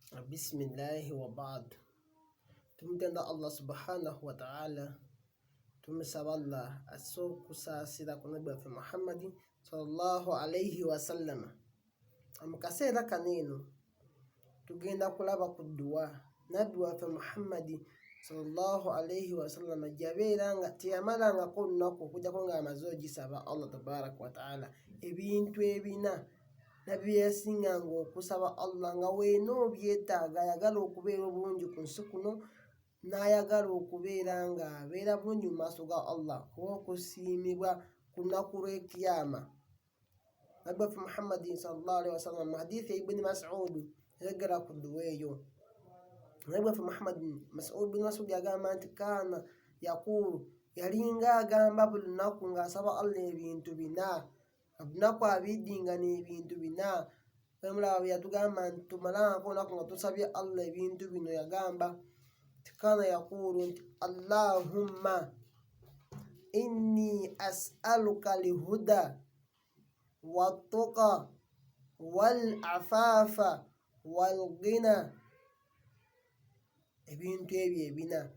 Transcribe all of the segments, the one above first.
Bismillahi wa baad. Tumutenda Allah subhanahu wa ta'ala, tumusaba Allah asse okusaasira ku nabbi waffe Muhammadi sallallahu alaihi wasallama. Mu kaseera kano eno tugenda kulaba ku dduwa nabbi waffe Muhammadi sallallahu alaihi wasallama gyabeera nga teyamalangako olunaku okujjako ng'amaze ogisaba Allah tabaraka wataala ebintu ebina Nabbi bye yasinganga okusaba Allah nga weena obyetaaga ayagala okubeera obulungi ku nsi kuno n'ayagala okubeera ng'abeera bulungi mu maaso ga Allah oba okusiimibwa ku lunaku lw'ekiyama. Nabbi waffe Muhammadin sallallahu alaihi wasallam mu hadithi ya Ibni Mas'ud yayogera ku dduwa eyo. Nabbi waffe Muhammad Mas'ud bin Mas'ud yagamba nti kaana yakuulu, yalinga agamba buli lunaku ng'asaba Allah ebintu bina olunaku abidingana ebintu bina. Mulaba bwe yatugamba nti tumalangako olunaku nga tusabye Allah ebintu bino, yagamba nti kana yakuulu nti allahumma inni as'aluka lhuda wattuqa wal afafa walghina. Ebintu ebyo ebina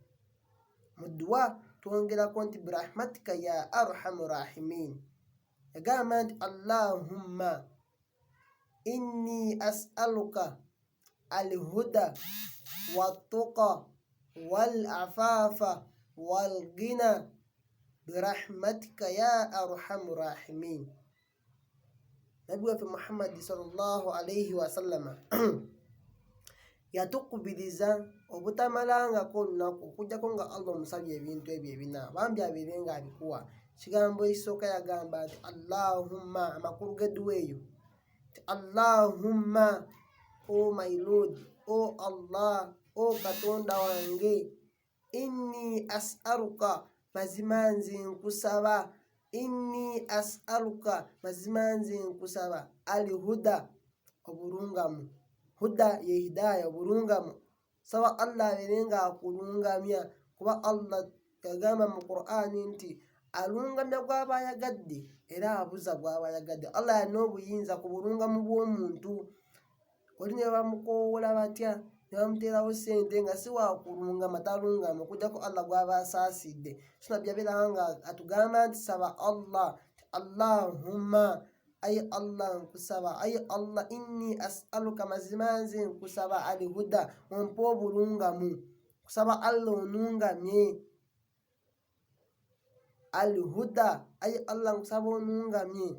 mu dduwa twongerako nti birahmatika ya arhamu rahimin. Yagamba nti allahumma inni as'aluka alhuda wattuqa wal afafa walghina birahmatika ya arhamu rahimin. Nabbi waffe Muhammadi sallallahu alaihi wasallama yatukubiriza obutamalangako olunaku okujjako nga Allah omusabye ebintu ebyo ebina, bambi abeere nga abikuwa. Kigambo ekisooka yagamba nti allahumma, amakulu g'edduwa eyo nti allahumma, o my lord, o Allah, o katonda wange, inni as'aluka, mazima nze nkusaba, inni as'aluka, mazima nze nkusaba, alhuda, obulungamu. Huda ye hidaya, obulungamu. Saba Allah abeere nga akulungamya, kuba Allah yagamba mu Qur'ani nti alungamya gw'aba ayagadde era abuza gw'aba ayagadde. Allah yalina obuyinza ku bulungamu bw'omuntu. Oli ne bamukowoola batya ne bamuteerawo ssente nga si wakulungama, talungama okujjako Allah gw'aba asaasidde. So nabbi yabeeranga nga atugamba nti saba Allah nti allahumma, ayi Allah nkusaba, ayi Allah inni as'aluka, mazima nze nkusaba, alhuda, ompe obulungamu, kusaba Allah onungamye, alhuda, ayi Allah nkusaba onungamye,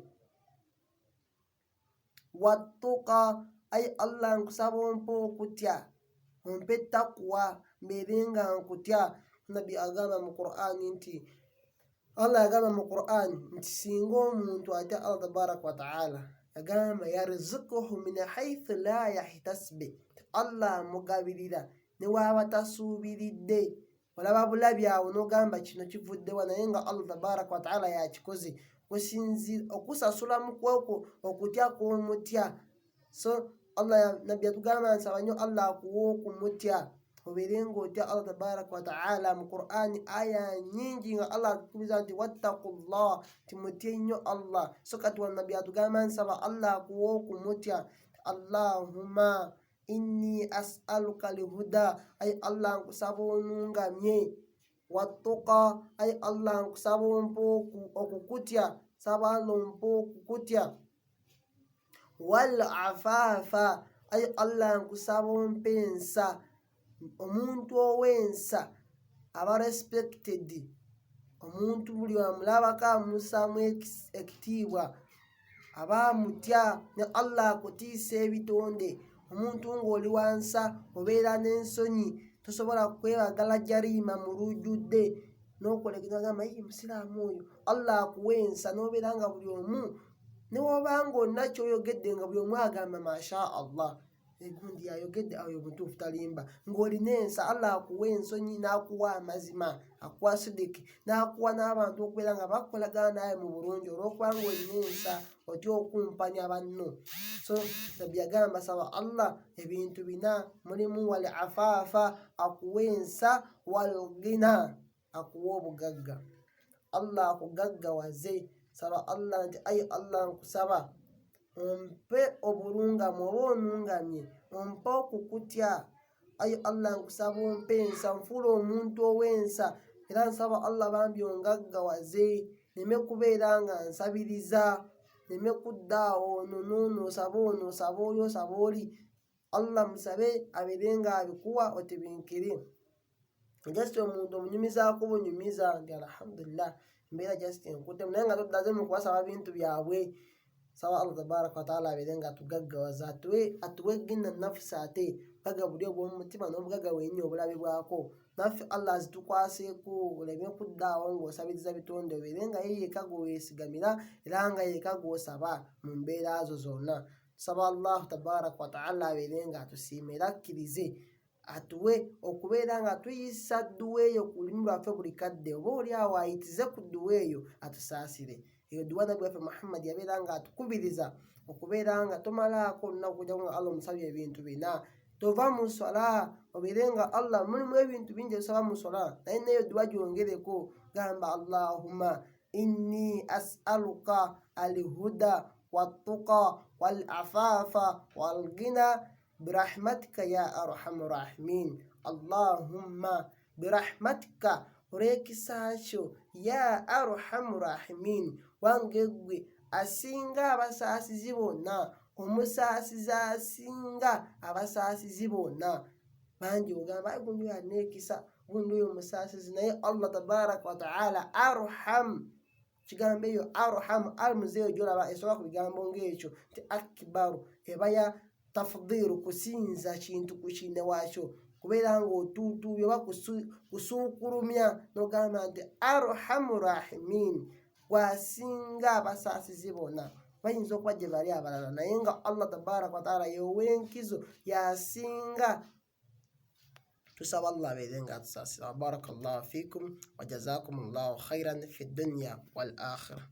wattuka, ayi Allah nkusaba ompe okutya, ompe takuwa, mbeere nga nkutya. Nabbi agamba mu Qur'ani nti Allah yagamba mu Qur'ani nti singa omuntu atya Allah tabaraka wataala, yagamba yarzukuhu min haithu la yahtasbi, Allah amugabirira ne waaba tasuubiridde. Olaba bulabi awo n'ogamba kino kivuddewa, naye nga Allah tabaraka wataala yakikoze okusinziira okusasula mu kwokwo okutya kw'omutya. So Allah nabbi yatugamba nsaba nnyo Allah akuwa okumutya, obeere ng'otya Allah tabaraka wataala. Mu Qur'ani aya nyingi nga Allah atukubiza nti wattaqullah, nti mutye nnyo Allah. So kati wano nabbi yatugamba nsaba Allah akuwa okumutya, allahumma inni as'aluka lhuda, ayi Allah nkusaba onungamye, wattuqa, ayi Allah nkusaba ompe okukutya, saba Allah ompe okukutya, wal afafa, ayi Allah nkusaba ompe ensa. Omuntu ow'ensa aba respected, omuntu buli amulabako amussaamu ekitiibwa, aba amutya, ne Allah akutiisa ebitonde. Omuntu ng'oli wansa obeera n'ensonyi, tosobola kwebagala jariima mu lujjudde n'okolekera gamba yi musiraamu oyo. Allah akuwa ensa n'obeera nga buli omu ne woba ng'olina ky'oyogedde nga buli omu agamba masha Allah, egundi yayogedde awo omutuufu talimba. Ng'olina ensa, Allah akuwa ensonyi n'akuwa amazima, akuwa sidiki n'akuwa n'abantu okubeera nga bakolagana naye mu bulungi olw'okuba ng'olina ensa, otya okumpanya banno. So nabbi yagamba saba Allah ebintu bina, mulimu wal afaafa, akuwa ensa, wal ghina, akuwa obugagga. Allah akugaggawaze. Saba Allah nti ayi Allah nkusaba ompe obulungamu oba onungamye, Ompe okukutya. Ayi Allah, nkusaba ompe ensa, nfuula omuntu ow'ensa. Era nsaba Allah bambi ongaggawaze, neme kubeera nga nsabiriza, neme kudda awo ono n'ono, osaba ono, osaba oli, osaba oli. Allah musabe abeere nga abikuwa otebenkere. Just omuntu omunyumizaako bunyumiza nti alhamdulillah, embeera just enkuttemu, naye nga toddaze mu kubasaba bintu byabwe. Saba Allah tabaraka wataala abeere nga atugaggawaza, atuwe gina nafusi, ate bugagga buli obw'omu mutima n'obugagga bwennyini obulabibwako. Naffe Allah azitukwaseeko, oleme kuddaawo ng'osabiriza bitonde, obeere nga ye yekka gweweesigamira era nga yekka gw'osaba mu mbeera zo zonna. Tusaba Allahu tabaraka wataala abeere nga atusiima era akkirize atuwe okubeera nga tuyisa dduwa eyo ku lulimi lwaffe buli kadde, oba oli awo ayitize ku dduwa eyo, atusaasire. Eyo dduwa Nabbi waffe Muhammad yabeera nga atukubiriza okubeera nga tomalaako olunaku kujjako nga Allah omusabye ebintu bina. Tova mu swala obeere nga Allah, mulimu ebintu bingi ebisaba mu swala, naye neyo dduwa gyongereko. Gamba, "Allahumma inni as'aluka alhuda wattuqa wal afafa walgina birahmatika ya arhamu rahimin." Allahumma birahmatika, olw'ekisa kyo, ya arhamu rahimin, wange ggwe asinga abasaasizi bonna, omusaasizi asinga abasaasizi bonna. Bangi ogamba, "Ayi, gundi oyo alina ekisa, gundi oyo omusaasizi," naye Allah tabaraka wataala arham. Kigambo eyo arham, almuzi eyo gyolaba esobola ku bigambo ngaekyo nti akbaru, eba ya tafdiru, kusinza kintu ku kinne waakyo, kubeera nga otuutuubye oba kusuukulumya n'ogamba nti arhamu rahimin, gwasinga abasaasizi bonna. Bayinza okuba gye bali abalala, naye nga Allah tabaraka wataala yow'enkizo, yasinga. Tusaba Allah abeere nga atusaasira. Barakallahu fikum wa jazakum llahu khairan fi dunya wal akhira.